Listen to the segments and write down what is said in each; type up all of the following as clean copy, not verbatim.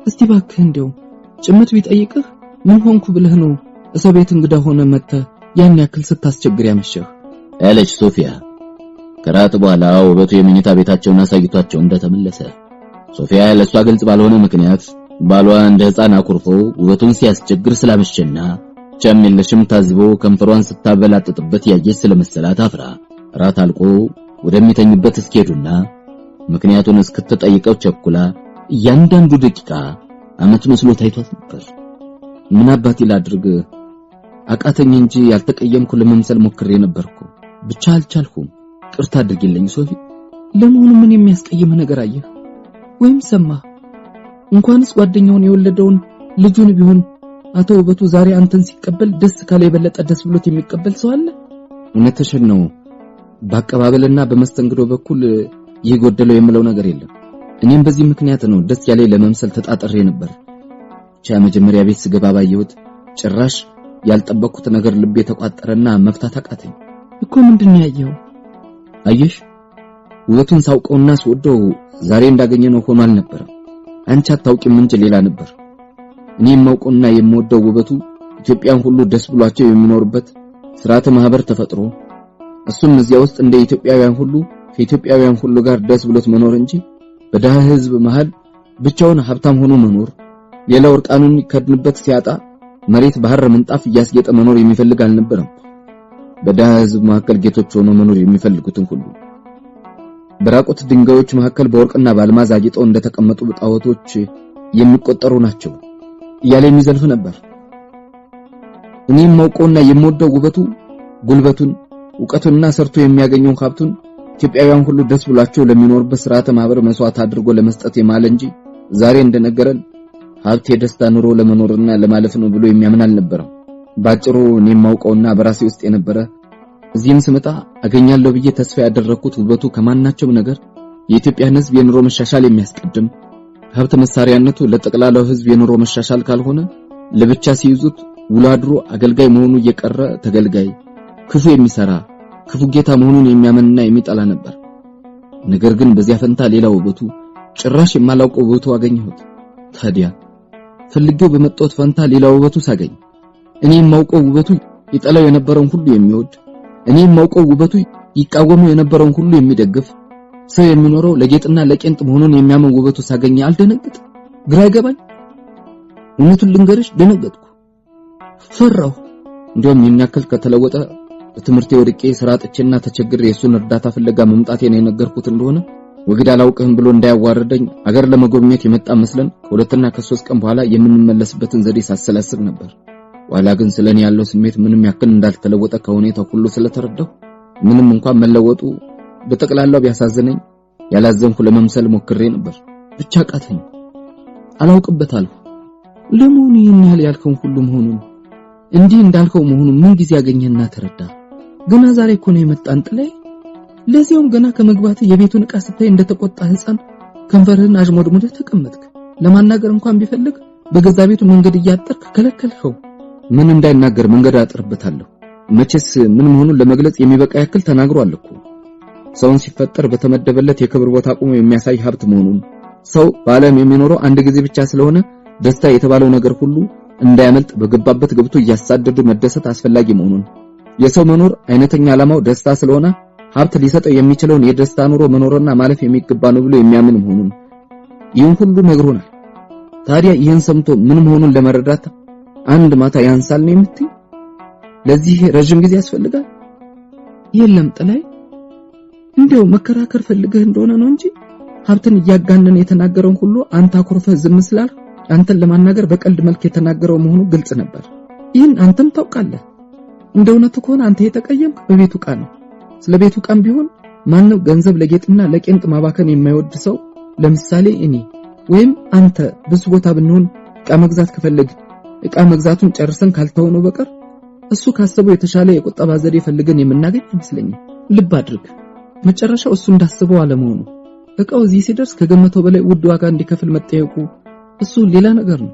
እስቲ ባክህ እንዲያው ጭምት ቢጠይቅህ ምን ሆንኩ ብለህ ነው እሰው ቤት እንግዳ ሆነ መጥተህ ያን ያክል ስታስቸግር ያመሸህ? አለች ሶፊያ። ከራት በኋላ ውበቱ የመኝታ ቤታቸውን አሳይቷቸው እንደተመለሰ ሶፊያ ለሷ ግልጽ ባልሆነ ምክንያት ባሏ እንደ ሕፃን አኩርፎ ውበቱን ሲያስቸግር ስላመሸና ቸም የለሽም ታዝቦ ከንፈሯን ስታበላጥጥበት ያየች ስለመሰላት አፍራ ራት አልቆ ወደሚተኙበት እስኪሄዱና ምክንያቱን እስክትጠይቀው ቸኩላ እያንዳንዱ ደቂቃ ዓመት መስሎ ታይቷት ነበር። ምን አባቴ ላድርግ አቃተኝ እንጂ ያልተቀየምኩ ለመምሰል ሞክሬ ነበርኩ፣ ብቻ አልቻልኩም። ቅርታ አድርጊልኝ ሶፊ። ለመሆኑ ምን የሚያስቀይምህ ነገር አየህ ወይም ሰማህ? እንኳንስ ጓደኛውን የወለደውን ልጁን ቢሆን አቶ ውበቱ ዛሬ አንተን ሲቀበል ደስ ካለ የበለጠ ደስ ብሎት የሚቀበል ሰው አለ? እውነትሽን ነው። በአቀባበልና በመስተንግዶ በኩል ይህ ጎደለው የምለው ነገር የለም። እኔም በዚህ ምክንያት ነው ደስ ያለኝ ለመምሰል ተጣጥሬ ነበር። ብቻ መጀመሪያ ቤት ስገባ ባየሁት ጭራሽ ያልጠበቅኩት ነገር ልቤ ተቋጠረና መፍታት አቃተኝ። እኮ ምንድን ነው ያየኸው? አየሽ፣ ውበቱን ሳውቀውና ስወደው ዛሬ እንዳገኘነው ሆኖ አልነበረም። አንቺ አታውቂም እንጂ ሌላ ነበር። እኔ የማውቀውና የምወደው ውበቱ ኢትዮጵያን ሁሉ ደስ ብሏቸው የሚኖሩበት ስርዓተ ማህበር ተፈጥሮ እሱም እዚያ ውስጥ እንደ ኢትዮጵያውያን ሁሉ ከኢትዮጵያውያን ሁሉ ጋር ደስ ብሎት መኖር እንጂ በድሃ ሕዝብ መሃል ብቻውን ሀብታም ሆኖ መኖር፣ ሌላው እርቃኑን ይከድንበት ሲያጣ መሬት ባህር ምንጣፍ እያስጌጠ መኖር የሚፈልግ አልነበረም። በድሃ ሕዝብ መካከል ጌቶች ሆኖ መኖር የሚፈልጉትን ሁሉ በራቁት ድንጋዮች መካከል በወርቅና በአልማዝ አጊጠው እንደተቀመጡ ጣዖቶች የሚቆጠሩ ናቸው እያለ የሚዘልፍ ነበር። እኔ የማውቀውና የምወደው ውበቱ ጉልበቱን፣ እውቀቱንና ሰርቶ የሚያገኘውን ሀብቱን ኢትዮጵያውያን ሁሉ ደስ ብሏቸው ለሚኖርበት ስርዓተ ማህበር መስዋዕት አድርጎ ለመስጠት የማለ እንጂ ዛሬ እንደነገረን ሀብት የደስታ ኑሮ ለመኖርና ለማለፍ ነው ብሎ የሚያምን አልነበረም። ባጭሩ እኔ የማውቀውና በራሴ ውስጥ የነበረ እዚህም ስመጣ አገኛለሁ ብዬ ተስፋ ያደረኩት ውበቱ ከማናቸውም ነገር የኢትዮጵያን ሕዝብ የኑሮ መሻሻል የሚያስቀድም ሀብት መሳሪያነቱ ለጠቅላላው ሕዝብ የኑሮ መሻሻል ካልሆነ ለብቻ ሲይዙት ውሎ አድሮ አገልጋይ መሆኑ እየቀረ ተገልጋይ፣ ክፉ የሚሰራ ክፉ ጌታ መሆኑን የሚያምንና የሚጠላ ነበር። ነገር ግን በዚያ ፈንታ ሌላ ውበቱ ጭራሽ የማላውቀው ውበቱ አገኘሁት። ታዲያ ፈልጌው በመጣሁት ፈንታ ሌላ ውበቱ ሳገኝ እኔ የማውቀው ውበቱ ይጠላው የነበረውን ሁሉ የሚወድ፣ እኔ የማውቀው ውበቱ ይቃወመው የነበረውን ሁሉ የሚደግፍ፣ ሰው የሚኖረው ለጌጥና ለቄንጥ መሆኑን የሚያምን ውበቱ ሳገኝ አልደነግጥ? ግራ ይገባኝ። እውነቱን ልንገርሽ ደነገጥኩ፣ ፈራሁ። እንዲያውም ይህን ያክል ከተለወጠ በትምህርቴ ወድቄ ስራ አጥቼና ተቸግሬ የእሱን እርዳታ ፍለጋ መምጣቴን የነገርኩት እንደሆነ ወግድ አላውቅህም ብሎ እንዳያዋርደኝ አገር ለመጎብኘት የመጣ መስለን ከ2ና ከ3 ቀን በኋላ የምንመለስበትን ዘዴ ሳሰላስል ነበር። ኋላ ግን ስለኔ ያለው ስሜት ምንም ያክል እንዳልተለወጠ ከሁኔታው ሁሉ ስለተረዳሁ ምንም እንኳን መለወጡ በጠቅላላው ቢያሳዝነኝ ያላዘንኩ ለመምሰል ሞክሬ ነበር። ብቻ አቃተኝ፣ አላውቅበት አልኩ። ለመሆኑ ይህን ያህል ያልከውን ሁሉ መሆኑን እንዲህ እንዳልከው መሆኑን ምን ጊዜ ያገኘህና ተረዳ? ገና ዛሬ እኮ ነው የመጣን ጥላይ። ለዚያውም ገና ከመግባት የቤቱን ዕቃ ስታይ እንደተቆጣ ሕፃን ከንፈርህን አዥሞድሙደህ ተቀመጥክ። ለማናገር እንኳን ቢፈልግ በገዛ ቤቱ መንገድ እያጠርክ ከለከልከው። ምን እንዳይናገር መንገድ አጥርበታለሁ። መቼስ ምን መሆኑን ለመግለጽ የሚበቃ ያክል ተናግሯል እኮ። ሰውን ሲፈጠር በተመደበለት የክብር ቦታ ቆሞ የሚያሳይ ሀብት መሆኑን፣ ሰው በዓለም የሚኖረው አንድ ጊዜ ብቻ ስለሆነ ደስታ የተባለው ነገር ሁሉ እንዳያመልጥ በገባበት ገብቶ እያሳደዱ መደሰት አስፈላጊ መሆኑን፣ የሰው መኖር አይነተኛ ዓላማው ደስታ ስለሆነ ሀብት ሊሰጠው የሚችለውን የደስታ ኑሮ መኖርና ማለፍ የሚገባ ነው ብሎ የሚያምን መሆኑን ይህን ሁሉ ነግሮናል። ታዲያ ይህን ሰምቶ ምን መሆኑን ለመረዳት አንድ ማታ ያንሳል ነው የምትይ? ለዚህ ረጅም ጊዜ ያስፈልጋል? የለም ጥላይ፣ እንዲያው መከራከር ፈልገህ እንደሆነ ነው እንጂ ሀብትን እያጋነነ የተናገረውን ሁሉ አንተ አኩርፈህ ዝም ስላልህ አንተን ለማናገር በቀልድ መልክ የተናገረው መሆኑ ግልጽ ነበር። ይህን አንተም ታውቃለህ። እንደ እውነቱ ከሆነ አንተ የተቀየምክ በቤቱ ዕቃ ነው። ስለ ቤቱ ዕቃም ቢሆን ማነው ገንዘብ ለጌጥና ለቄንጥ ማባከን የማይወድ ሰው? ለምሳሌ እኔ ወይም አንተ ብዙ ቦታ ብንሆን ዕቃ መግዛት ከፈለግ ዕቃ መግዛቱን ጨርሰን ካልተሆነው በቀር እሱ ካሰበው የተሻለ የቁጠባ ዘዴ ፈልገን የምናገኝ አይመስለኝም። ልብ አድርግ፣ መጨረሻው እሱ እንዳስበው አለመሆኑ፣ ዕቃው እዚህ ሲደርስ ከገመተው በላይ ውድ ዋጋ እንዲከፍል መጠየቁ እሱ ሌላ ነገር ነው።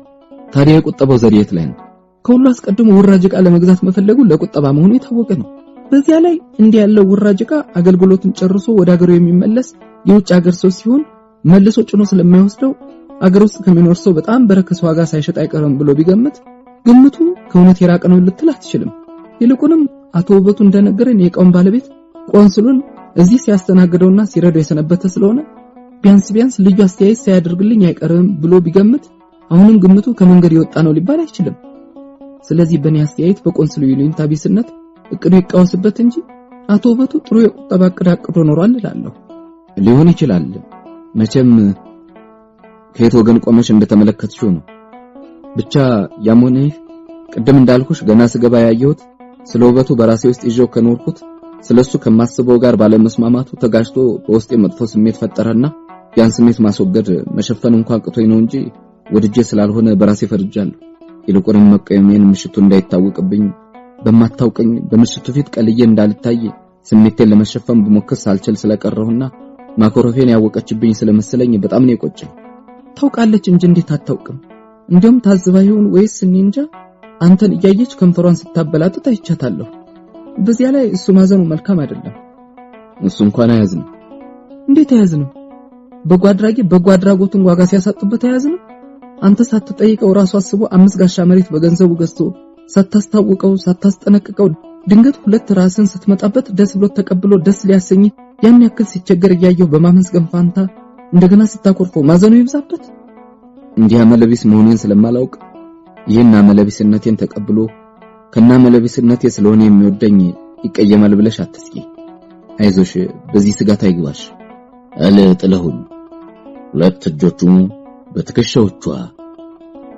ታዲያ የቁጠባው ዘዴ የት ላይ ነው? ከሁሉ አስቀድሞ ውራጅ ዕቃ ለመግዛት መፈለጉ ለቁጠባ መሆኑ የታወቀ ነው። በዚያ ላይ እንዲህ ያለው ውራጅ ዕቃ አገልግሎቱን ጨርሶ ወደ ሀገሩ የሚመለስ የውጭ ሀገር ሰው ሲሆን መልሶ ጭኖ ስለማይወስደው አገር ውስጥ ከሚኖር ሰው በጣም በረከሰ ዋጋ ሳይሸጥ አይቀርም ብሎ ቢገምት ግምቱ ከእውነት የራቀ ነው ልትል አትችልም። ይልቁንም አቶ ውበቱ እንደነገረን የእቃውን ባለቤት ቆንስሉን እዚህ ሲያስተናግደውና ሲረዳው የሰነበተ ስለሆነ ቢያንስ ቢያንስ ልዩ አስተያየት ሳያደርግልኝ አይቀርም ብሎ ቢገምት አሁንም ግምቱ ከመንገድ የወጣ ነው ሊባል አይችልም። ስለዚህ በእኔ አስተያየት በቆንስሉ ይሉኝታ ቢስነት እቅዱ ይቃወስበት እንጂ አቶ ውበቱ ጥሩ የቁጠባ እቅድ አቅዶ ኖሯል እላለሁ። ሊሆን ይችላል። መቼም ከየት ወገን ቆመሽ እንደተመለከትሽው ነው። ብቻ ያም ሆነ ይህ ቅድም እንዳልኩሽ ገና ስገባ ያየሁት ስለ ውበቱ በራሴ ውስጥ ይዤው ከኖርኩት ስለሱ ከማስበው ጋር ባለመስማማቱ ተጋጭቶ በውስጤ መጥፎ ስሜት ፈጠረና ያን ስሜት ማስወገድ መሸፈን እንኳን አቅቶኝ ነው እንጂ ወድጄ ስላልሆነ በራሴ ፈርጃለሁ። ይልቁንም መቀየሜን ምሽቱ እንዳይታወቅብኝ በማታውቀኝ በምሽቱ ፊት ቀልዬ እንዳልታይ ስሜቴን ለመሸፈን ብሞክር ሳልችል ስለቀረሁና ማኮረፌን ያወቀችብኝ ስለመሰለኝ በጣም ነው የቆጨኝ። ታውቃለች እንጂ እንዴት አታውቅም? እንዲያውም ታዝባ ይሆን ወይስ እኔ እንጃ፣ አንተን እያየች ከንፈሯን ስታበላጥጥ አይቻታለሁ። በዚያ ላይ እሱ ማዘኑ መልካም አይደለም። እሱ እንኳን አያዝንም። እንዴት አያዝንም? በጎ አድራጊ በጎ አድራጎቱን ዋጋ ሲያሳጡበት አያዝንም? አንተ ሳትጠይቀው ራሱ አስቦ 5 ጋሻ መሬት በገንዘቡ ገዝቶ ሳታስታውቀው ሳታስጠነቅቀው ድንገት ሁለት ራስን ስትመጣበት ደስ ብሎት ተቀብሎ ደስ ሊያሰኝ ያን ያክል ሲቸገር እያየው በማመስገን ፋንታ እንደገና ስታኮርፎ ማዘኑ ይብዛበት። እንዲህ አመለቢስ መሆኔን ስለማላውቅ ይህን አመለቢስነቴን ተቀብሎ ከና አመለቢስነቴ ስለሆነ የሚወደኝ ይቀየማል ብለሽ አትስጊ። አይዞሽ፣ በዚህ ስጋት አይግባሽ አለ ጥላሁን። ሁለት እጆቹ በትከሻዎቿ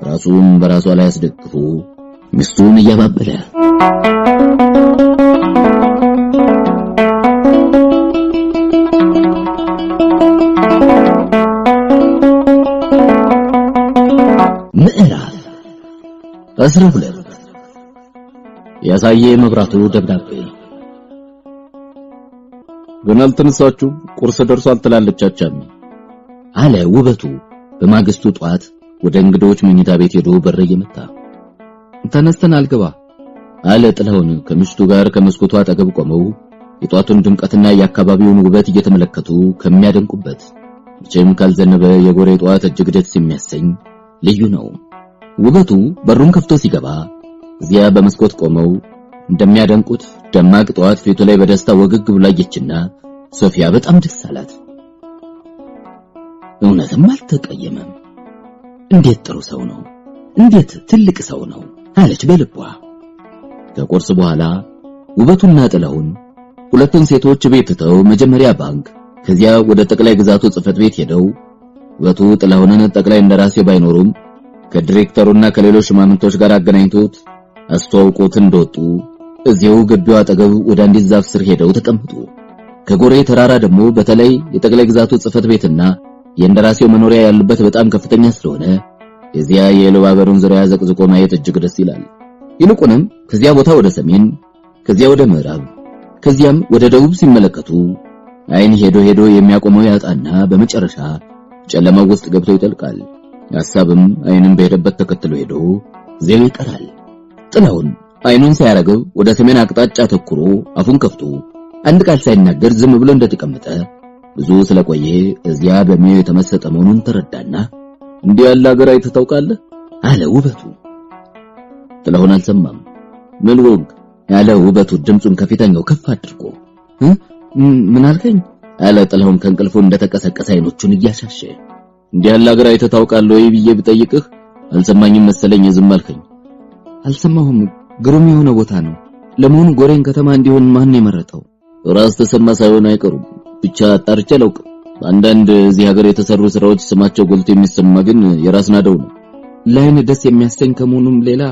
ራሱን በራሷ ላይ አስደግፎ ሚስቱን እያባበለ ምዕራፍ 12 ያሳየ መብራቱ ደብዳቤ። ገና አልተነሳችሁ ቁርስ ደርሷል ትላለች አቻሚ አለ ውበቱ። በማግስቱ ጧት ወደ እንግዶች መኝታ ቤት ሄዶ በር እየመታ ተነስተን አልገባ አለ ጥላሁን ከሚስቱ ጋር ከመስኮቱ አጠገብ ቆመው የጧቱን ድምቀትና የአካባቢውን ውበት እየተመለከቱ ከሚያደንቁበት መቼም ካልዘነበ የጎሬ ጧት እጅግ ደስ የሚያሰኝ ልዩ ነው። ውበቱ በሩን ከፍቶ ሲገባ እዚያ በመስኮት ቆመው እንደሚያደንቁት ደማቅ ጧት ፊቱ ላይ በደስታ ወገግ ብሎ አየችና ሶፊያ በጣም ደስ አላት። እውነትም አልተቀየመም። እንዴት ጥሩ ሰው ነው፣ እንዴት ትልቅ ሰው ነው አለች በልቧ። ከቁርስ በኋላ ውበቱና ጥላሁን ሁለቱን ሴቶች ቤት ትተው መጀመሪያ ባንክ ከዚያ ወደ ጠቅላይ ግዛቱ ጽሕፈት ቤት ሄደው ውበቱ ጥላሁንን ጠቅላይ እንደራሴው ባይኖሩም ከዲሬክተሩና ከሌሎች ሹማምንቶች ጋር አገናኝቶት አስተዋውቆት እንደወጡ እዚያው ግቢው አጠገብ ወደ አንዲት ዛፍ ስር ሄደው ተቀመጡ። ከጎሬ ተራራ ደግሞ በተለይ የጠቅላይ ግዛቱ ጽሕፈት ቤትና የእንደራሴው መኖሪያ ያሉበት በጣም ከፍተኛ ስለሆነ የዚያ የኢሉባበሩን ዙሪያ ዘቅዝቆ ማየት እጅግ ደስ ይላል። ይልቁንም ከዚያ ቦታ ወደ ሰሜን፣ ከዚያ ወደ ምዕራብ፣ ከዚያም ወደ ደቡብ ሲመለከቱ አይን ሄዶ ሄዶ የሚያቆመው ያጣና በመጨረሻ ጨለማው ውስጥ ገብቶ ይጠልቃል። ሐሳብም አይንን በሄደበት ተከትሎ ሄዶ እዚያው ይቀራል። ጥላሁን አይኑን ሳያረግብ ወደ ሰሜን አቅጣጫ ተኩሮ አፉን ከፍቶ አንድ ቃል ሳይናገር ዝም ብሎ እንደተቀመጠ ብዙ ስለቆየ እዚያ በሚያየው የተመሰጠ መሆኑን ተረዳና እንዲህ ያለ ሀገር አይተህ ታውቃለህ አለ ውበቱ። ጥላሁን አልሰማም። ምን ወግ ያለ ውበቱ ድምጹን ከፊተኛው ከፍ አድርጎ ምን አልከኝ አለ ጥላሁን ከእንቅልፉ እንደተቀሰቀሰ አይኖቹን እያሻሸ። እንዲህ ያለ ሀገር አይተህ ታውቃለህ ወይ ብዬ ብጠይቅህ አልሰማኝም መሰለኝ ዝም አልከኝ። አልሰማሁም። ግሩም የሆነ ቦታ ነው። ለመሆኑ ጎሬን ከተማ እንዲሆን ማን የመረጠው? ራስ ተሰማ ሳይሆን አይቀሩም። ብቻ አጣርቼ አላውቅም። አንዳንድ እዚህ ሀገር የተሰሩ ስራዎች ስማቸው ጎልቶ የሚሰማ ግን የራስ ናደው ነው። ለዓይን ደስ የሚያሰኝ ከመሆኑም ሌላ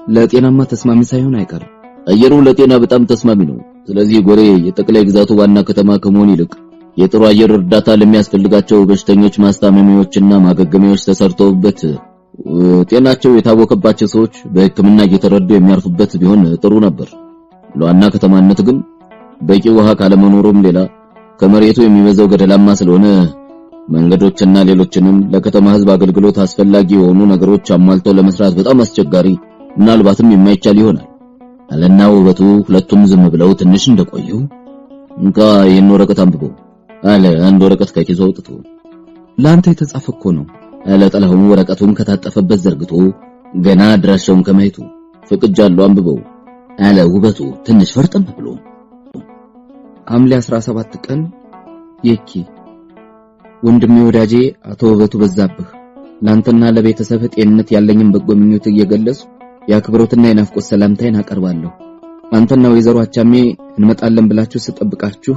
ለጤናማ ተስማሚ ሳይሆን አይቀርም። አየሩ ለጤና በጣም ተስማሚ ነው። ስለዚህ ጎሬ የጠቅላይ ግዛቱ ዋና ከተማ ከመሆን ይልቅ የጥሩ አየር እርዳታ ለሚያስፈልጋቸው በሽተኞች ማስታመሚያዎችና ማገገሚያዎች ተሰርተውበት ጤናቸው የታወከባቸው ሰዎች በሕክምና እየተረዱ የሚያርፉበት ቢሆን ጥሩ ነበር። ለዋና ከተማነት ግን በቂ ውሃ ካለመኖሩም ሌላ ከመሬቱ የሚበዛው ገደላማ ስለሆነ መንገዶችና ሌሎችንም ለከተማ ሕዝብ አገልግሎት አስፈላጊ የሆኑ ነገሮች አሟልተው ለመስራት በጣም አስቸጋሪ ምናልባትም የማይቻል ይሆናል አለና ውበቱ ሁለቱም ዝም ብለው ትንሽ እንደቆዩ እንካ ይህን ወረቀት አንብበው አለ። አንድ ወረቀት ከኪሱ አውጥቶ ለአንተ የተጻፈ እኮ ነው። አለ ጥላሁን ወረቀቱን ከታጠፈበት ዘርግቶ ገና አድራሻውን ከማየቱ። ፈቅጃለሁ አንብበው አለ ውበቱ ትንሽ ፈርጠም ብሎ። ሐምሌ 17 ቀን የኪ ወንድሜ ወዳጄ አቶ ውበቱ በዛብህ፣ ላንተና ለቤተሰብህ ጤንነት ያለኝን በጎ ምኞት እየገለጽኩ የአክብሮትና የናፍቆት ሰላምታዬን አቀርባለሁ። አንተና ወይዘሮ አቻሜ እንመጣለን ብላችሁ ስጠብቃችሁ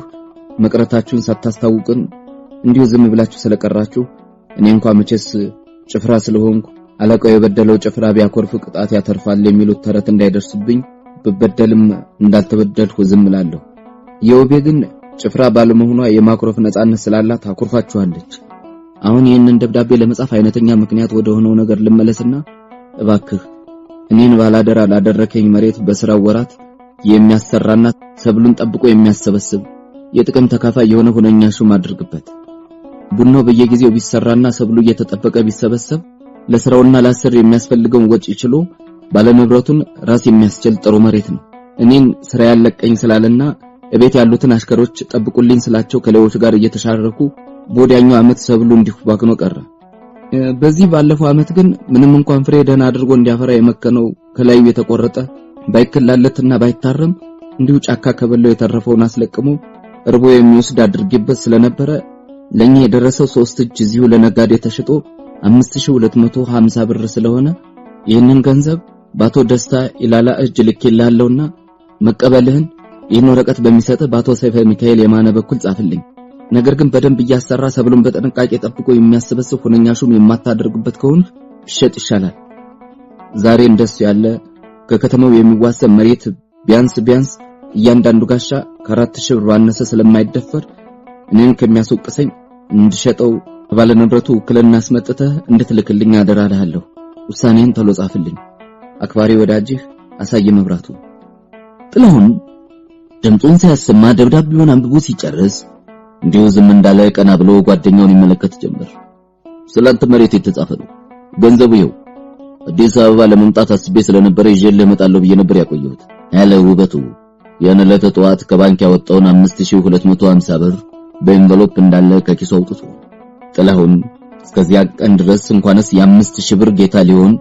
መቅረታችሁን ሳታስታውቅን እንዲሁ ዝም ብላችሁ ስለቀራችሁ እኔ እንኳ መቼስ ጭፍራ ስለሆንኩ አለቃው የበደለው ጭፍራ ቢያኮርፍ ቅጣት ያተርፋል የሚሉት ተረት እንዳይደርስብኝ ብበደልም እንዳልተበደልኩ ዝም እላለሁ። የውቤ ግን ጭፍራ ባለመሆኗ የማኩረፍ ነፃነት ስላላት አኩርፋችኋለች። አሁን ይህንን ደብዳቤ ለመጻፍ አይነተኛ ምክንያት ወደ ሆነው ነገር ልመለስና እባክህ እኔን ባላደራ ላደረከኝ መሬት በስራው ወራት የሚያሰራና ሰብሉን ጠብቆ የሚያሰበስብ የጥቅም ተካፋይ የሆነ ሁነኛ ሹም አድርግበት። ቡናው በየጊዜው ቢሰራና ሰብሉ እየተጠበቀ ቢሰበሰብ ለስራውና ለአሰር የሚያስፈልገውን ወጪ ችሎ ባለንብረቱን ራስ የሚያስችል ጥሩ መሬት ነው። እኔን ስራ ያለቀኝ ስላለና እቤት ያሉትን አሽከሮች ጠብቁልኝ ስላቸው ከሌሎች ጋር እየተሻረኩ በወዲያኛው ዓመት ሰብሉ እንዲሁ ባክኖ ቀረ። በዚህ ባለፈው ዓመት ግን ምንም እንኳን ፍሬ ደህና አድርጎ እንዲያፈራ የመከነው ከላዩ የተቆረጠ ባይከላለትና ባይታረም እንዲሁ ጫካ ከበላው የተረፈውን አስለቅሞ እርቦ የሚወስድ አድርጌበት ስለነበረ ለኛ የደረሰው 3 እጅ እዚሁ ለነጋዴ ተሽጦ 5250 ብር ስለሆነ ይህንን ገንዘብ በአቶ ደስታ ኢላላ እጅ ልኬልሃለሁና መቀበልህን ይህን ወረቀት በሚሰጥህ በአቶ ሰይፈ ሚካኤል የማነ በኩል ጻፍልኝ። ነገር ግን በደንብ እያሰራ ሰብሉን በጥንቃቄ ጠብቆ የሚያሰበስብ ሁነኛ ሹም የማታደርግበት ከሆነ ቢሸጥ ይሻላል። ዛሬ እንደሱ ያለ ከከተማው የሚዋሰን መሬት ቢያንስ ቢያንስ እያንዳንዱ ጋሻ ከ4000 ብር ባነሰ ስለማይደፈር እኔን ከሚያስወቅሰኝ እንድሸጠው ባለ ንብረቱ ውክልና አስመጥተህ እንድትልክልኝ አደራ እልሃለሁ። ውሳኔህን ቶሎ ጻፍልኝ። አክባሪ ወዳጅህ አሳየ መብራቱ። ጥላሁን ድምፁን ሳያሰማ ደብዳቤውን አንብቦ ሲጨርስ እንዲሁ ዝም እንዳለ ቀና ብሎ ጓደኛውን ይመለከት ጀመር። ስላንተ መሬት የተጻፈ ነው፣ ገንዘቡ ይኸው። አዲስ አበባ ለመምጣት አስቤ ስለነበረ ይዤልህ እመጣለሁ ብዬ ነበር ያቆየሁት አለ ውበቱ። ያን ዕለት ጠዋት ከባንክ ያወጣውን 5250 ብር በኤንቨሎፕ እንዳለ ከኪሱ አውጥቶ ጥላሁን እስከዚያ ቀን ድረስ እንኳንስ የ5000 ብር ጌታ ሊሆን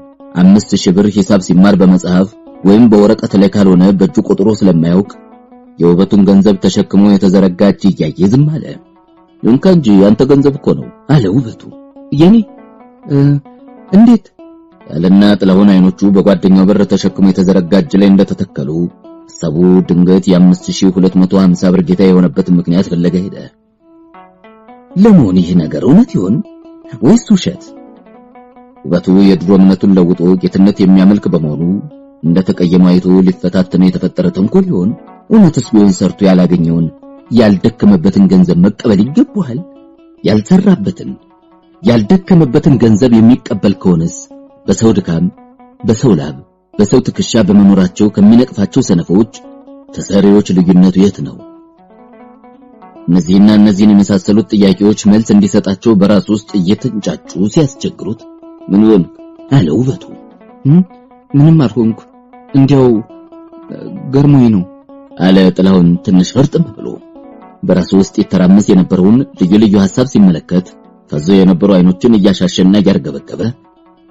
5000 ብር ሂሳብ ሲማር በመጽሐፍ ወይም በወረቀት ላይ ካልሆነ በእጁ ቆጥሮ ስለማያውቅ የውበቱን ገንዘብ ተሸክሞ የተዘረጋ እጅ እያየ ዝም አለ። እንካ እንጂ ያንተ ገንዘብ እኮ ነው አለ ውበቱ። የኔ እንዴት አለና ጥላሁን አይኖቹ በጓደኛው ብር ተሸክሞ የተዘረጋ እጅ ላይ እንደተተከሉ ሀሳቡ ድንገት የ5250 ብር ጌታ የሆነበት ምክንያት ፍለጋ ሄደ። ለመሆኑ ይህ ነገር እውነት ይሆን ወይስ ውሸት? ውበቱ የድሮ እምነቱን ለውጦ ጌትነት የሚያመልክ በመሆኑ እንደተቀየመ አይቶ ሊፈታተነው የተፈጠረ ተንኮል ይሆን? እውነትስ ቢሆን ሰርቶ ያላገኘውን ያልደከመበትን ገንዘብ መቀበል ይገባዋል? ያልሰራበትን ያልደከመበትን ገንዘብ የሚቀበል ከሆነስ በሰው ድካም፣ በሰው ላብ፣ በሰው ትከሻ በመኖራቸው ከሚነቅፋቸው ሰነፎች ተሰሪዎች ልዩነቱ የት ነው? እነዚህና እነዚህን የመሳሰሉት ጥያቄዎች መልስ እንዲሰጣቸው በራሱ ውስጥ እየተንጫጩ ሲያስቸግሩት ምን ሆንክ አለ ውበቱ። ምንም አልሆንኩ፣ እንዲያው ገርሞኝ ነው አለ ጥላሁን ትንሽ ፈርጥም ብሎ። በራሱ ውስጥ ይተራመስ የነበረውን ልዩ ልዩ ሐሳብ ሲመለከት ፈዞ የነበሩ አይኖችን እያሻሸና እያርገበገበ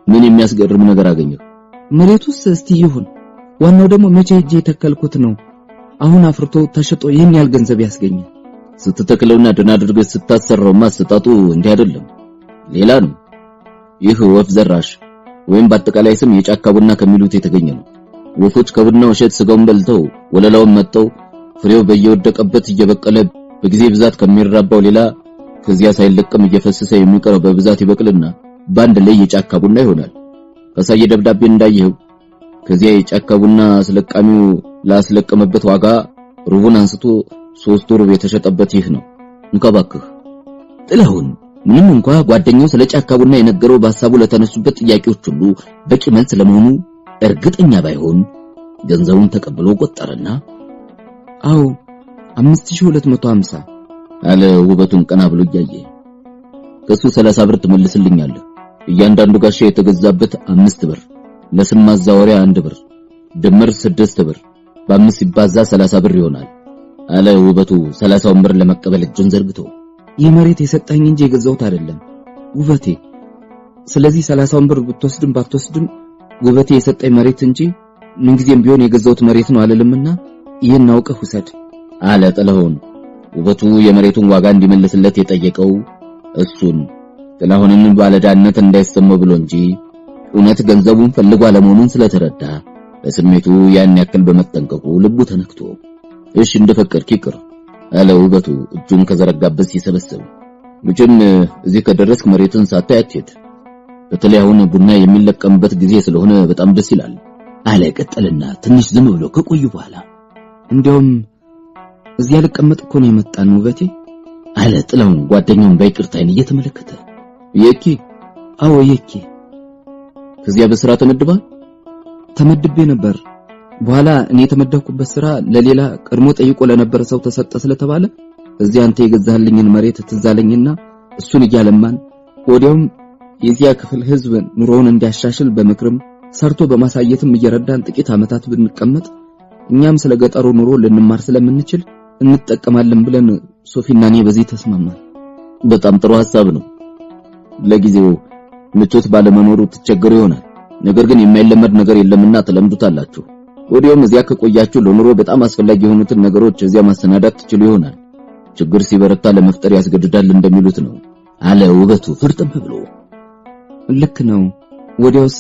ምን የሚያስገርም ነገር አገኘሁ? መሬቱስ እስቲ ይሁን፣ ዋናው ደግሞ መቼ ሄጄ የተከልኩት ነው። አሁን አፍርቶ ተሽጦ ይህን ያህል ገንዘብ ያስገኛል። ስትተክለውና ደህና አድርገህ ስታሰራውማ አሰጣጡ እንዲህ አይደለም፣ ሌላ ነው። ይህ ወፍ ዘራሽ ወይም በአጠቃላይ ስም የጫካ ቡና ከሚሉት የተገኘ ነው። ወፎች ከቡናው እሸት ስጋውን በልተው ወለላውን መጠው ፍሬው በየወደቀበት እየበቀለ በጊዜ ብዛት ከሚራባው ሌላ ከዚያ ሳይለቀም እየፈሰሰ የሚቀረው በብዛት ይበቅልና በአንድ ላይ የጫካ ቡና ይሆናል። ካሳየ ደብዳቤ እንዳየኸው ከዚያ የጫካ ቡና አስለቃሚው ላስለቀመበት ዋጋ ሩቡን አንስቶ 3 ሩብ የተሸጠበት ይህ ነው። እንካ እባክህ። ጥላሁን ምንም እንኳ ጓደኛው ስለ ጫካ ቡና የነገረው በሐሳቡ ለተነሱበት ጥያቄዎች ሁሉ በቂ መልስ ለመሆኑ እርግጠኛ ባይሆን ገንዘቡን ተቀብሎ ቆጠረና አዎ 5250 አለ ውበቱን ቀና ብሎ እያየ። ከሱ 30 ብር ትመልስልኛለህ። እያንዳንዱ ጋሻ የተገዛበት 5 ብር፣ ለስም ማዛወሪያ 1 ብር፣ ድምር 6 ብር፣ በአምስት ሲባዛ 30 ብር ይሆናል አለ ውበቱ 30ውን ብር ለመቀበል እጁን ዘርግቶ። ይህ መሬት የሰጠኝ እንጂ የገዛሁት አይደለም ውበቴ። ስለዚህ 30ውን ብር ብትወስድም ባትወስድም ውበቴ የሰጠኝ መሬት እንጂ ምንጊዜም ቢሆን የገዛሁት መሬት ነው አልልምና ይህን አውቀህ ውሰድ አለ ጥላሁን። ውበቱ የመሬቱን ዋጋ እንዲመልስለት የጠየቀው እሱን ጥላሁንን ባለዕዳነት እንዳይሰማው ብሎ እንጂ እውነት ገንዘቡን ፈልጎ አለመሆኑን ስለተረዳ ለስሜቱ ያን ያክል በመጠንቀቁ ልቡ ተነክቶ እሺ እንደፈቀድክ ይቅር አለ ውበቱ እጁን ከዘረጋበት ሲሰበስብ። መቼም እዚህ ከደረስክ መሬትን ሳታይ አትሄድ። በተለይ አሁን ቡና የሚለቀምበት ጊዜ ስለሆነ በጣም ደስ ይላል አለ ቀጠልና ትንሽ ዝም ብሎ ከቆዩ በኋላ እንዲያውም እዚያ ልቀመጥ እኮ ነው የመጣን ውበቴ አለ ጥላሁን ጓደኛውን በይቅርታ ዓይን እየተመለከተ። የኪ? አዎ የኪ። ከዚያ በስራ ተመድባል? ተመድቤ ነበር። በኋላ እኔ የተመደብኩበት ስራ ለሌላ ቀድሞ ጠይቆ ለነበረ ሰው ተሰጠ ስለተባለ እዚያ አንተ የገዛህልኝን መሬት ትዝ አለኝና እሱን እያለማን ወዲያውም የዚያ ክፍል ህዝብ ኑሮውን እንዲያሻሽል በምክርም ሰርቶ በማሳየትም እየረዳን ጥቂት ዓመታት ብንቀመጥ እኛም ስለ ገጠሩ ኑሮ ልንማር ስለምንችል እንጠቀማለን ብለን ሶፊና እኔ በዚህ ተስማማን። በጣም ጥሩ ሐሳብ ነው። ለጊዜው ምቾት ባለመኖሩ ትቸገሩ ይሆናል። ነገር ግን የማይለመድ ነገር የለምና ትለምዱታላችሁ። ወዲያውም እዚያ ከቆያችሁ ለኑሮ በጣም አስፈላጊ የሆኑትን ነገሮች እዚያ ማሰናዳት ትችሉ ይሆናል። ችግር ሲበረታ ለመፍጠር ያስገድዳል እንደሚሉት ነው አለ ውበቱ ፍርጥም ብሎ። ልክ ነው። ወዲያውስ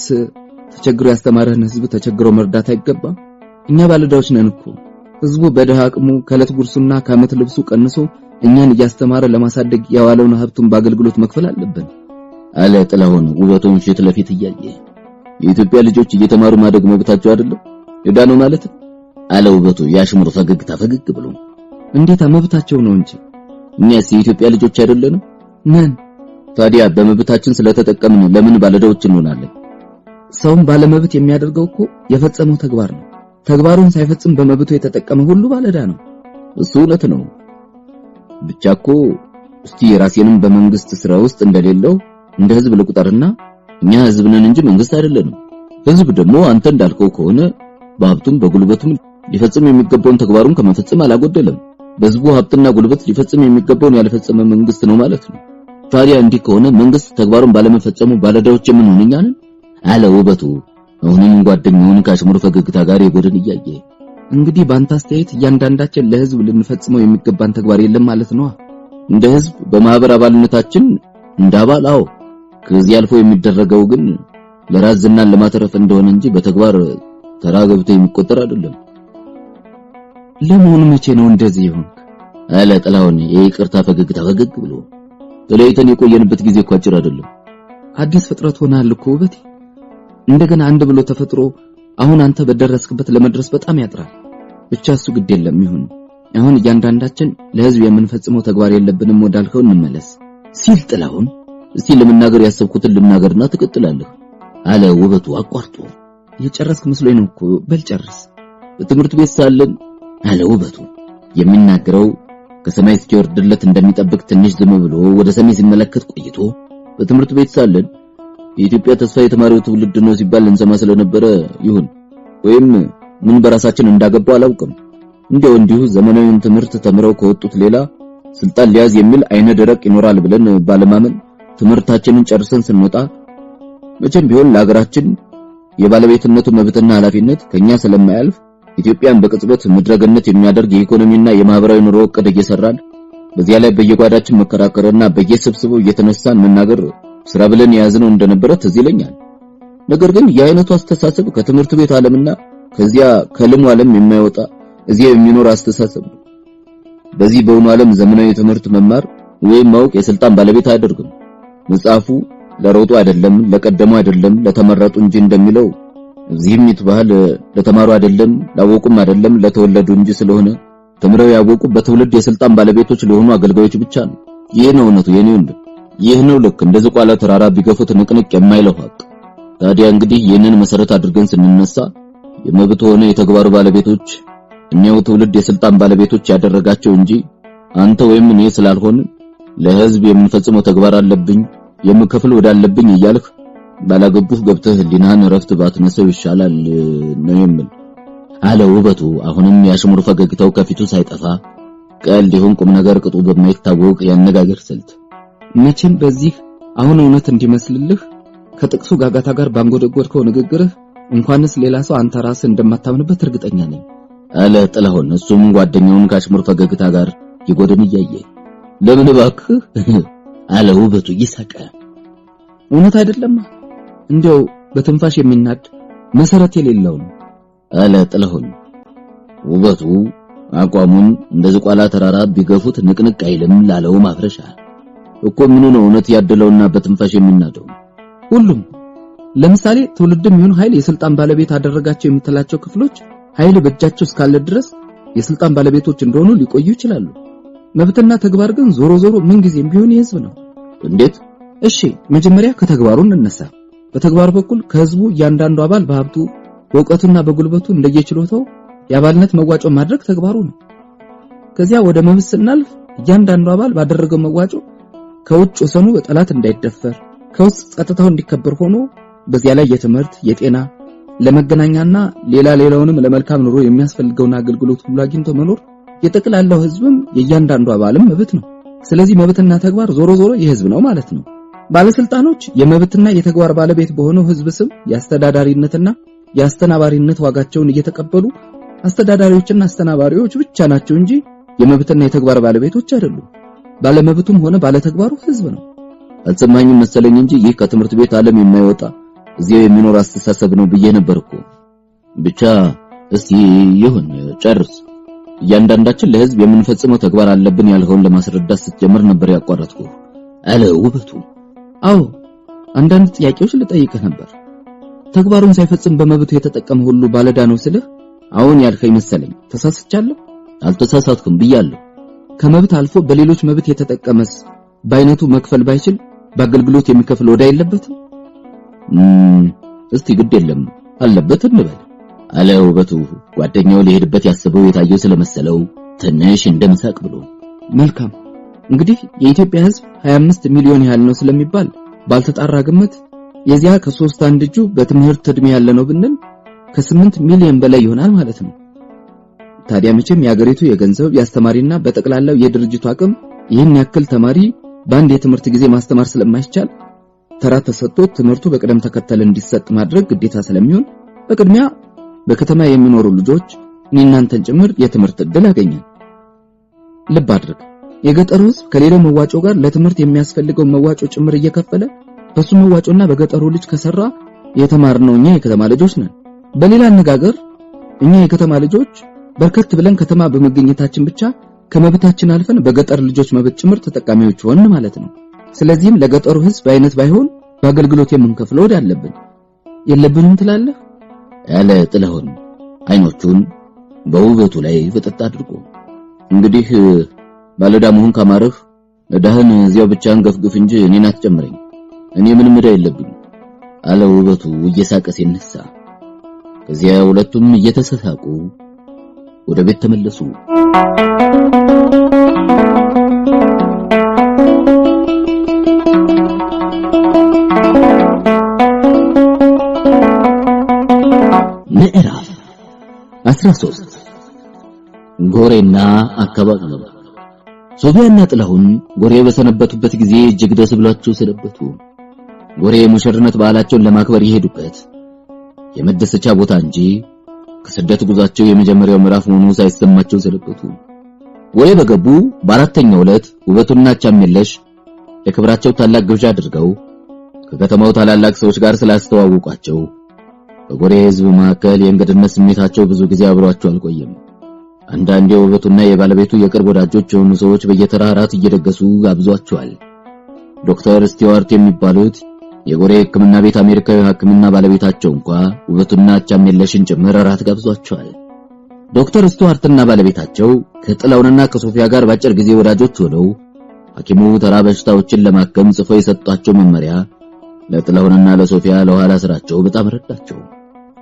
ተቸግሮ ያስተማረህን ህዝብ ተቸግሮ መርዳት አይገባም? እኛ ባለዕዳዎች ነን እኮ። ህዝቡ በድሃ አቅሙ ከዕለት ጉርሱና ከዓመት ልብሱ ቀንሶ እኛን እያስተማረ ለማሳደግ ያዋለውን ሀብቱን በአገልግሎት መክፈል አለብን አለ ጥላሁን ውበቱን ፊት ለፊት እያየ። የኢትዮጵያ ልጆች እየተማሩ ማደግ መብታቸው አይደለም? ዕዳ ነው ማለት አለ ውበቱ ያሽሙር ፈገግታ ፈገግ ብሎ። እንዴታ መብታቸው ነው እንጂ። እኛስ የኢትዮጵያ ልጆች አይደለንም? ነን። ታዲያ በመብታችን ስለተጠቀምን ለምን ባለዕዳዎች እንሆናለን? ሰውም ባለመብት የሚያደርገው እኮ የፈጸመው ተግባር ነው። ተግባሩን ሳይፈጽም በመብቱ የተጠቀመ ሁሉ ባለዕዳ ነው። እሱ እውነት ነው። ብቻ እኮ እስቲ ራሴንም በመንግስት ስራ ውስጥ እንደሌለው እንደ ህዝብ ልቁጠርና እኛ ህዝብ ነን እንጂ መንግስት አይደለንም። ህዝብ ደግሞ አንተ እንዳልከው ከሆነ በሀብቱም በጉልበቱም ሊፈጽም የሚገባውን ተግባሩን ከመፈጸም አላጎደለም። በህዝቡ ሀብትና ጉልበት ሊፈጽም የሚገባውን ያልፈጸመ መንግስት ነው ማለት ነው። ታዲያ እንዲህ ከሆነ መንግስት ተግባሩን ባለመፈጸሙ ባለዕዳዎች የምንሆን እኛ ነን አለ ውበቱ አሁንም ጓደኛውን ከአሽሙር ፈገግታ ጋር የጎድን እያየ። እንግዲህ በአንተ አስተያየት እያንዳንዳችን ለህዝብ ልንፈጽመው የሚገባን ተግባር የለም ማለት ነው። እንደ ህዝብ በማህበር አባልነታችን እንደ አባል አዎ። ከዚህ አልፎ የሚደረገው ግን ለራስ ዝናን ለማትረፍ እንደሆነ እንጂ በተግባር ተራ ገብቶ የሚቆጠር አይደለም። ለመሆኑ መቼ ነው እንደዚህ ይሆንክ? አለ ጥላሁን የይቅርታ ፈገግታ ፈገግ ብሎ። ተለይተን የቆየንበት ጊዜ እኮ አጭር አይደለም። አዲስ ፍጥረት ሆነሃል እኮ ውበቴ። እንደገና አንድ ብሎ ተፈጥሮ አሁን አንተ በደረስክበት ለመድረስ በጣም ያጥራል። ብቻ እሱ ግድ የለም ይሁን። አሁን እያንዳንዳችን ለህዝብ የምንፈጽመው ተግባር የለብንም ወዳልከው እንመለስ ሲል ጥላሁን እስቲ ለመናገር ያሰብኩትን ልናገርና ትቀጥላለህ አለ ውበቱ አቋርጦ። የጨረስክ መስሎኝ ነው እኮ። በል ጨርስ። በትምህርት ቤት ሳለን አለ ውበቱ የሚናገረው ከሰማይ እስኪወርድለት እንደሚጠብቅ ትንሽ ዝም ብሎ ወደ ሰማይ ሲመለከት ቆይቶ በትምህርት ቤት ሳለን የኢትዮጵያ ተስፋ የተማሪው ትውልድ ነው ሲባል እንሰማ ስለነበረ ይሁን ወይም ምን በራሳችን እንዳገባው አላውቅም፣ እንዲያው እንዲሁ ዘመናዊውን ትምህርት ተምረው ከወጡት ሌላ ስልጣን ሊያዝ የሚል አይነ ደረቅ ይኖራል ብለን ባለማመን ትምህርታችንን ጨርሰን ስንወጣ መቼም ቢሆን ለሀገራችን የባለቤትነቱ መብትና ኃላፊነት ከኛ ስለማያልፍ ኢትዮጵያን በቅጽበት ምድረገነት የሚያደርግ የኢኮኖሚና የማህበራዊ ኑሮ እቅድ እየሰራን በዚያ ላይ በየጓዳችን መከራከርና በየስብስበው እየተነሳን መናገር ስራ ብለን የያዝነው እንደነበረ ትዝ ይለኛል። ነገር ግን የአይነቱ አስተሳሰብ ከትምህርት ቤት ዓለምና ከዚያ ከልሙ ዓለም የማይወጣ እዚያ የሚኖር አስተሳሰብ ነው። በዚህ በእውኑ ዓለም ዘመናዊ ትምህርት መማር ወይም ማወቅ የስልጣን ባለቤት አያደርግም። መጽሐፉ ለሮጡ አይደለም፣ ለቀደሙ አይደለም፣ ለተመረጡ እንጂ እንደሚለው እዚህም ይትባህል ለተማሩ አይደለም፣ ላወቁም አይደለም፣ ለተወለዱ እንጂ ስለሆነ ተምረው ያወቁ በትውልድ የስልጣን ባለቤቶች ለሆኑ አገልጋዮች ብቻ ነው። ይህ ነው እውነቱ የኔ ወንድም። ይህ ነው ልክ እንደ ዝቋላ ተራራ ቢገፉት ንቅንቅ የማይለው ሀቅ። ታዲያ እንግዲህ ይህንን መሰረት አድርገን ስንነሳ የመብት ሆነ የተግባሩ ባለቤቶች እኛው ትውልድ የስልጣን ባለቤቶች ያደረጋቸው እንጂ አንተ ወይም እኔ ስላልሆን ለህዝብ የምንፈጽመው ተግባር አለብኝ የምከፍል ወዳለብኝ እያልህ ባላገቡህ ገብተህ ህሊናህን እረፍት ባትነሰው ይሻላል ነው የምል አለ ውበቱ። አሁንም ያሽሙር ፈገግታው ከፊቱ ሳይጠፋ ቀልድ ይሁን ቁም ነገር ቅጡ በማይታወቅ ያነጋገር ስልት መቼም በዚህ አሁን እውነት እንዲመስልልህ ከጥቅሱ ጋጋታ ጋር ባንጎደጎድከው ንግግርህ እንኳንስ ሌላ ሰው አንተ ራስህ እንደማታምንበት እርግጠኛ ነኝ አለ ጥላሁን። እሱም ጓደኛውን ከአሽሙር ፈገግታ ጋር ይጎድን እያየ ለምን እባክህ አለ ውበቱ እየሳቀ። እውነት አይደለም፣ እንዲያው በትንፋሽ የሚናድ መሰረት የሌለው ነው አለ ጥላሁን። ውበቱ አቋሙን እንደ ዝቋላ ተራራ ቢገፉት ንቅንቅ አይልም ላለው ማፍረሻ እኮ ምኑ ነው እውነት ያደለውና በትንፋሽ የሚናደው? ሁሉም ለምሳሌ ትውልድም ይሁን ኃይል የስልጣን ባለቤት አደረጋቸው የምትላቸው ክፍሎች ኃይል በእጃቸው እስካለ ድረስ የስልጣን ባለቤቶች እንደሆኑ ሊቆዩ ይችላሉ። መብትና ተግባር ግን ዞሮ ዞሮ ምን ጊዜም ቢሆን የህዝብ ነው። እንዴት? እሺ መጀመሪያ ከተግባሩ እንነሳ። በተግባር በኩል ከህዝቡ እያንዳንዱ አባል በሀብቱ በእውቀቱና በጉልበቱ እንደየችሎታው የአባልነት መዋጮ ማድረግ ተግባሩ ነው። ከዚያ ወደ መብት ስናልፍ እያንዳንዱ አባል ባደረገው መዋጮ ከውጭ ወሰኑ በጠላት እንዳይደፈር ከውስጥ ጸጥታው እንዲከበር ሆኖ በዚያ ላይ የትምህርት፣ የጤና፣ ለመገናኛና ሌላ ሌላውንም ለመልካም ኑሮ የሚያስፈልገውን አገልግሎት ሁሉ አግኝቶ መኖር የጠቅላላው ህዝብም የእያንዳንዱ አባልም መብት ነው። ስለዚህ መብትና ተግባር ዞሮ ዞሮ የህዝብ ነው ማለት ነው። ባለስልጣኖች የመብትና የተግባር ባለቤት በሆነው ህዝብ ስም የአስተዳዳሪነትና የአስተናባሪነት ዋጋቸውን እየተቀበሉ አስተዳዳሪዎችና አስተናባሪዎች ብቻ ናቸው እንጂ የመብትና የተግባር ባለቤቶች አይደሉም። ባለመብቱም ሆነ ባለተግባሩ ህዝብ ነው። አልሰማኝም መሰለኝ እንጂ ይህ ከትምህርት ቤት ዓለም የማይወጣ እዚያው የሚኖር አስተሳሰብ ነው ብዬ ነበር እኮ። ብቻ እስቲ ይሁን ጨርስ። እያንዳንዳችን ለህዝብ የምንፈጽመው ተግባር አለብን ያልኸውን ለማስረዳት ስትጀምር ነበር ያቋረጥኩ አለ ውበቱ። አዎ አንዳንድ ጥያቄዎች ልጠይቅህ ነበር። ተግባሩን ሳይፈጽም በመብቱ የተጠቀመ ሁሉ ባለዕዳ ነው ስልህ አሁን ያልከኝ መሰለኝ። ተሳስቻለሁ? አልተሳሳትኩም ብያለሁ። ከመብት አልፎ በሌሎች መብት የተጠቀመስ በአይነቱ መክፈል ባይችል በአገልግሎት የሚከፍል ወዳ የለበትም? እስቲ ግድ የለም አለበት እንበል አለ ውበቱ። ጓደኛው ሊሄድበት ያስበው የታየው ስለመሰለው ትንሽ እንደምሳቅ ብሎ መልካም እንግዲህ የኢትዮጵያ ሕዝብ 25 ሚሊዮን ያህል ነው ስለሚባል ባልተጣራ ግምት የዚያ ከ3 አንድ እጁ በትምህርት እድሜ ያለ ነው ብንል ከ8 ሚሊዮን በላይ ይሆናል ማለት ነው። ታዲያ መቼም የአገሪቱ የገንዘብ ያስተማሪና በጠቅላላው የድርጅቱ አቅም ይህን ያክል ተማሪ በአንድ የትምህርት ጊዜ ማስተማር ስለማይቻል ተራ ተሰጥቶ ትምህርቱ በቅደም ተከተል እንዲሰጥ ማድረግ ግዴታ ስለሚሆን በቅድሚያ በከተማ የሚኖሩ ልጆች እኔ እናንተን ጭምር የትምህርት ዕድል ያገኛል። ልብ አድርግ፣ የገጠሩ ሕዝብ ከሌላው መዋጮ ጋር ለትምህርት የሚያስፈልገው መዋጮ ጭምር እየከፈለ በሱ መዋጮና በገጠሩ ልጅ ከሰራ የተማርነው እኛ የከተማ ልጆች ነን። በሌላ አነጋገር እኛ የከተማ ልጆች በርከት ብለን ከተማ በመገኘታችን ብቻ ከመብታችን አልፈን በገጠር ልጆች መብት ጭምር ተጠቃሚዎች ሆንን ማለት ነው። ስለዚህም ለገጠሩ ሕዝብ በአይነት ባይሆን በአገልግሎት የምንከፍለው ዕዳ አለብን። የለብንም ትላለህ? ያለ ጥላሁን አይኖቹን በውበቱ ላይ ፍጥጥ አድርጎ እንግዲህ ባለዕዳ መሆን ካማረህ ዕዳህን እዚያው ብቻህን ገፍግፍ እንጂ እኔን አትጨምረኝ። እኔ ምንም ዕዳ የለብኝ አለ ውበቱ እየሳቀ ሲነሳ። ከዚያ ሁለቱም እየተሳሳቁ ወደ ቤት ተመለሱ። ምዕራፍ 13 ጎሬና አካባቢው። ሶፊያና ጥላሁን ጎሬ በሰነበቱበት ጊዜ እጅግ ደስ ብሏቸው ሰነበቱ። ጎሬ የሙሽርነት በዓላቸውን ለማክበር የሄዱበት የመደሰቻ ቦታ እንጂ ከስደት ጉዟቸው የመጀመሪያው ምዕራፍ መሆኑ ሳይሰማቸው ሰነበቱ። ጎሬ በገቡ በአራተኛው ዕለት ውበቱና ቻሜለሽ ለክብራቸው ታላቅ ግብዣ አድርገው ከከተማው ታላላቅ ሰዎች ጋር ስላስተዋወቋቸው በጎሬ ሕዝብ መካከል የእንግድነት ስሜታቸው ብዙ ጊዜ አብሯቸው አልቆየም። አንዳንዴ ውበቱና የባለቤቱ የቅርብ ወዳጆች የሆኑ ሰዎች በየተራ እራት እየደገሱ ጋብዟቸዋል። ዶክተር ስቲዋርት የሚባሉት የጎሬ ሕክምና ቤት አሜሪካዊ ሕክምና ባለቤታቸው እንኳ ውበቱና አቻሜለሽን ጭምር እራት ጋብዟቸዋል። ዶክተር ስቲዋርትና ባለቤታቸው ከጥላውንና ከሶፊያ ጋር ባጭር ጊዜ ወዳጆች ሆነው ሐኪሙ ተራ በሽታዎችን ለማከም ጽፈው የሰጧቸው መመሪያ ለጥላሁንና ለሶፊያ ለኋላ ስራቸው በጣም ረዳቸው።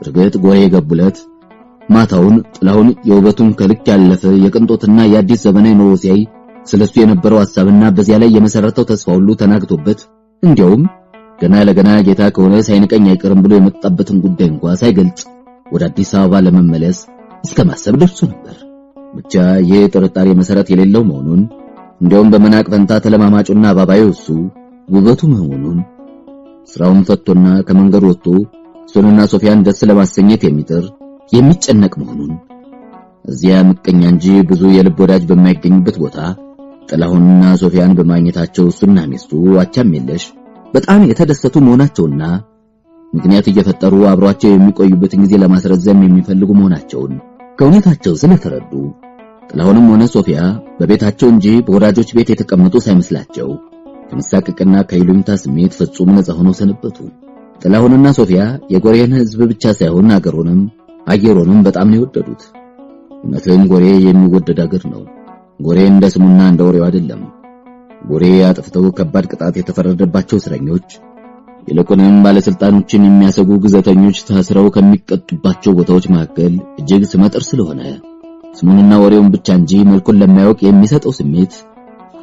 እርግጥ ጎሬ የገቡለት ማታውን ጥላሁን የውበቱን ከልክ ያለፈ የቅንጦትና የአዲስ ዘመናዊ ኑሮ ሲያይ ስለሱ የነበረው ሐሳብና በዚያ ላይ የመሰረተው ተስፋ ሁሉ ተናግቶበት እንዲያውም ገና ለገና ጌታ ከሆነ ሳይንቀኝ አይቀርም ብሎ የመጣበትን ጉዳይ እንኳ ሳይገልጽ ወደ አዲስ አበባ ለመመለስ እስከ ማሰብ ደርሶ ነበር። ብቻ ይህ ጥርጣሬ መሰረት የሌለው መሆኑን እንዲያውም በመናቅ ፈንታ ተለማማጩና አባባዩ እሱ ውበቱ መሆኑን ስራውን ፈቶና ከመንገድ ወጥቶ እሱንና ሶፊያን ደስ ለማሰኘት የሚጥር የሚጨነቅ መሆኑን፣ እዚያ ምቀኛ እንጂ ብዙ የልብ ወዳጅ በማይገኝበት ቦታ ጥላሁንና ሶፊያን በማግኘታቸው እሱና ሚስቱ አቻምየለሽ በጣም የተደሰቱ መሆናቸውና ምክንያት እየፈጠሩ አብሯቸው የሚቆዩበትን ጊዜ ለማስረዘም የሚፈልጉ መሆናቸውን ከሁኔታቸው ስለተረዱ ጥላሁንም ሆነ ሶፊያ በቤታቸው እንጂ በወዳጆች ቤት የተቀመጡ ሳይመስላቸው ከመሳቀቅና ከይሉኝታ ስሜት ፍጹም ነፃ ሆነው ሰነበቱ። ጥላሁንና ሶፊያ የጎሬን ሕዝብ ብቻ ሳይሆን አገሩንም አየሩንም በጣም ነው የወደዱት። እውነትም ጎሬ የሚወደድ አገር ነው። ጎሬ እንደ ስሙና እንደ ወሬው አይደለም። ጎሬ አጥፍተው ከባድ ቅጣት የተፈረደባቸው እስረኞች፣ ይልቁንም ባለስልጣኖችን የሚያሰጉ ግዘተኞች ታስረው ከሚቀጡባቸው ቦታዎች መካከል እጅግ ስመጥር ስለሆነ ስሙንና ወሬውን ብቻ እንጂ መልኩን ለማያውቅ የሚሰጠው ስሜት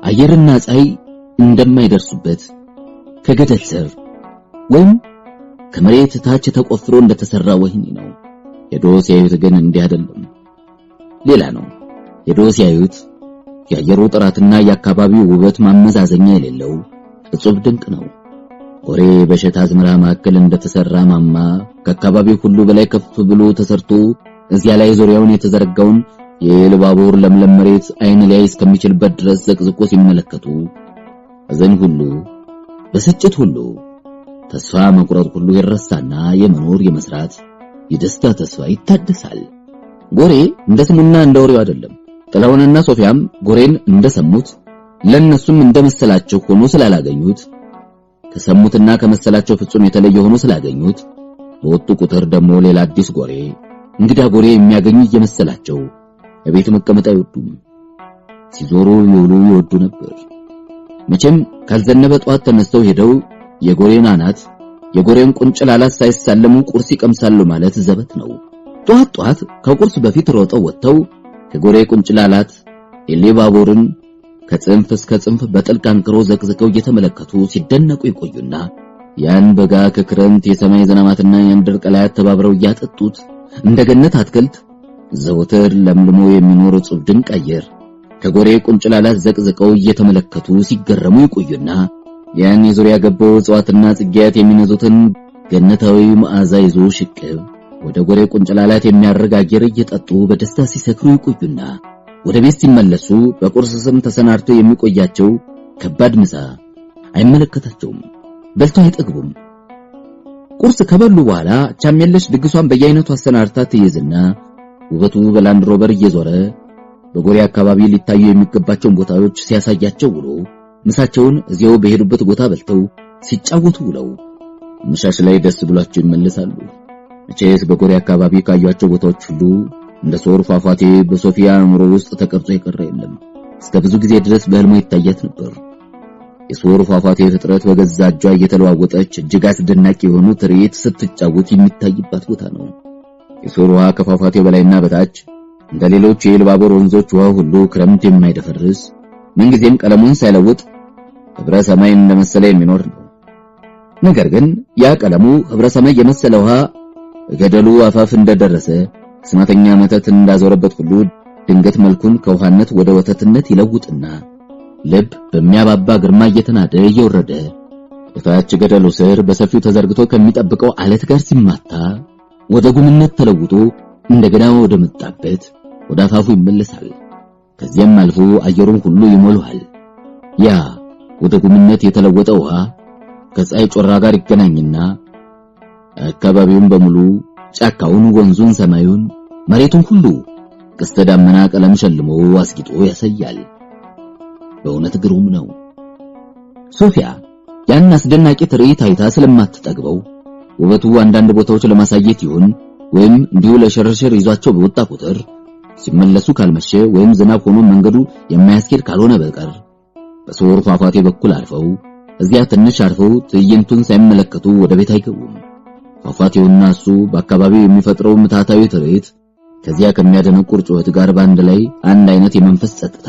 አየርና ፀሐይ እንደማይደርሱበት ከገደል ስር ወይም ከመሬት ታች ተቆፍሮ እንደተሰራ ወህኒ ነው። ሄዶ ሲያዩት ግን እንዲህ አይደለም፣ ሌላ ነው። ሄዶ ሲያዩት የአየሩ ጥራትና የአካባቢው ውበት ማመዛዘኛ የሌለው እጹብ ድንቅ ነው። ጎሬ በሸት አዝመራ መካከል እንደተሰራ ማማ ከአካባቢው ሁሉ በላይ ከፍ ብሎ ተሰርቶ እዚያ ላይ ዙሪያውን የተዘረጋውን የኢሉባቦር ለምለም መሬት አይን ሊያይ እስከሚችልበት ድረስ ዘቅዝቆ ሲመለከቱ ሐዘን ሁሉ፣ ብስጭት ሁሉ፣ ተስፋ መቁረጥ ሁሉ ይረሳና የመኖር የመስራት የደስታ ተስፋ ይታደሳል። ጎሬ እንደ ስሙና እንደ ወሬው አይደለም። ጥላሁንና ሶፊያም ጎሬን እንደሰሙት ለነሱም እንደመሰላቸው ሆኖ ስላላገኙት፣ ከሰሙትና ከመሰላቸው ፍጹም የተለየ ሆኖ ስላገኙት፣ በወጡ ቁጥር ደግሞ ሌላ አዲስ ጎሬ፣ እንግዳ ጎሬ የሚያገኙ እየመሰላቸው እቤት መቀመጥ አይወዱም። ሲዞሩ ይውሉ ይወዱ ነበር። መቼም ካልዘነበ ጧት ተነስተው ሄደው የጎሬን አናት የጎሬን ቁንጭላላት ሳይሳለሙ ቁርስ ይቀምሳሉ ማለት ዘበት ነው። ጧት ጧት ከቁርስ በፊት ሮጠው ወጥተው ከጎሬ ቁንጭላላት የኢሉባቦርን ከጽንፍ እስከ ጽንፍ በጥልቅ አንክሮ ዘቅዝቀው እየተመለከቱ ሲደነቁ ይቆዩና ያን በጋ ከክረምት የሰማይ ዝናማትና የምድር ቀላያት ተባብረው እያጠጡት እንደ ገነት አትክልት ዘወትር ለምልሞ የሚኖር እጹብ ድንቅ አየር ከጎሬ ቁንጭላላት ዘቅዝቀው እየተመለከቱ ሲገረሙ ይቆዩና ያን የዙሪያ ገባው እጽዋትና ጽጌያት የሚነዙትን ገነታዊ መዓዛ ይዞ ሽቅብ ወደ ጎሬ ቁንጭላላት የሚያርግ አየር እየጠጡ በደስታ ሲሰክሩ ይቆዩና ወደ ቤት ሲመለሱ በቁርስ ስም ተሰናድቶ የሚቆያቸው ከባድ ምሳ አይመለከታቸውም። በልተው አይጠግቡም። ቁርስ ከበሉ በኋላ አቻምየለሽ ድግሷን በየአይነቱ አሰናድታ ትይዝና ውበቱ በላንድ ሮቨር እየዞረ በጎሬ አካባቢ ሊታዩ የሚገባቸውን ቦታዎች ሲያሳያቸው ውሎ ምሳቸውን እዚያው በሄዱበት ቦታ በልተው ሲጫወቱ ውለው ምሻሽ ላይ ደስ ብሏቸው ይመለሳሉ። መቼስ በጎሬ አካባቢ ካዩአቸው ቦታዎች ሁሉ እንደ ሶር ፏፏቴ በሶፊያ አእምሮ ውስጥ ተቀርጾ የቀረ የለም። እስከ ብዙ ጊዜ ድረስ በህልሟ ይታያት ነበር። የሶር ፏፏቴ ፍጥረት በገዛ እጇ እየተለዋወጠች እጅግ አስደናቂ የሆኑ ትርኢት ስትጫወት የሚታይባት ቦታ ነው። የሶር ውሃ ከፏፏቴው በላይና በታች እንደ ሌሎች የኢሉባቦር ወንዞች ውሃ ሁሉ ክረምት የማይደፈርስ ምንጊዜም ቀለሙን ሳይለውጥ ህብረ ሰማይ እንደመሰለ የሚኖር ነው። ነገር ግን ያ ቀለሙ ህብረ ሰማይ የመሰለ ውሃ ገደሉ አፋፍ እንደደረሰ አስማተኛ መተት እንዳዞረበት ሁሉ ድንገት መልኩን ከውሃነት ወደ ወተትነት ይለውጥና ልብ በሚያባባ ግርማ እየተናደ እየወረደ በታች ገደሉ ስር በሰፊው ተዘርግቶ ከሚጠብቀው አለት ጋር ሲማታ ወደ ጉምነት ተለውጦ እንደገና ወደ መጣበት ወደ አፋፉ ይመለሳል። ከዚያም አልፎ አየሩን ሁሉ ይሞላዋል። ያ ወደ ጉምነት የተለወጠ ውሃ ከፀሐይ ጮራ ጋር ይገናኝና አካባቢውን በሙሉ ጫካውን፣ ወንዙን፣ ሰማዩን፣ መሬቱን ሁሉ ቀስተ ደመና ቀለም ሸልሞ አስጊጦ ያሳያል። በእውነት ግሩም ነው። ሶፊያ ያን አስደናቂ ትርኢት አይታ ስለማትጠግበው ውበቱ አንዳንድ ቦታዎች ለማሳየት ይሁን ወይም እንዲሁ ለሽርሽር ይዟቸው በወጣ ቁጥር ሲመለሱ ካልመሸ ወይም ዝናብ ሆኖ መንገዱ የማያስኬድ ካልሆነ በቀር በሶር ፏፏቴ በኩል አልፈው እዚያ ትንሽ አርፈው ትዕይንቱን ሳይመለከቱ ወደ ቤት አይገቡም። ፏፏቴውና እሱ በአካባቢው የሚፈጥረው ምትሃታዊ ትርኢት ከዚያ ከሚያደነቁር ጩኸት ጋር በአንድ ላይ አንድ አይነት የመንፈስ ጸጥታ፣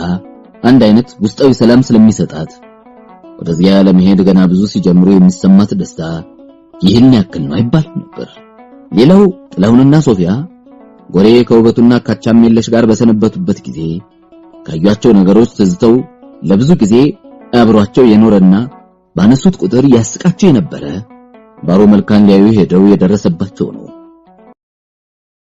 አንድ አይነት ውስጣዊ ሰላም ስለሚሰጣት ወደዚያ ለመሄድ ገና ብዙ ሲጀምሩ የሚሰማት ደስታ ይህን ያክል ነው አይባልም ነበር። ሌላው ጥላሁንና ሶፊያ ጎሬ ከውበቱና ካቻምየለሽ ጋር በሰነበቱበት ጊዜ ካዩአቸው ነገሮች ትዝተው ለብዙ ጊዜ አብሯቸው የኖረና ባነሱት ቁጥር ያስቃቸው የነበረ ባሮ መልካን ሊያዩ ሄደው የደረሰባቸው ነው።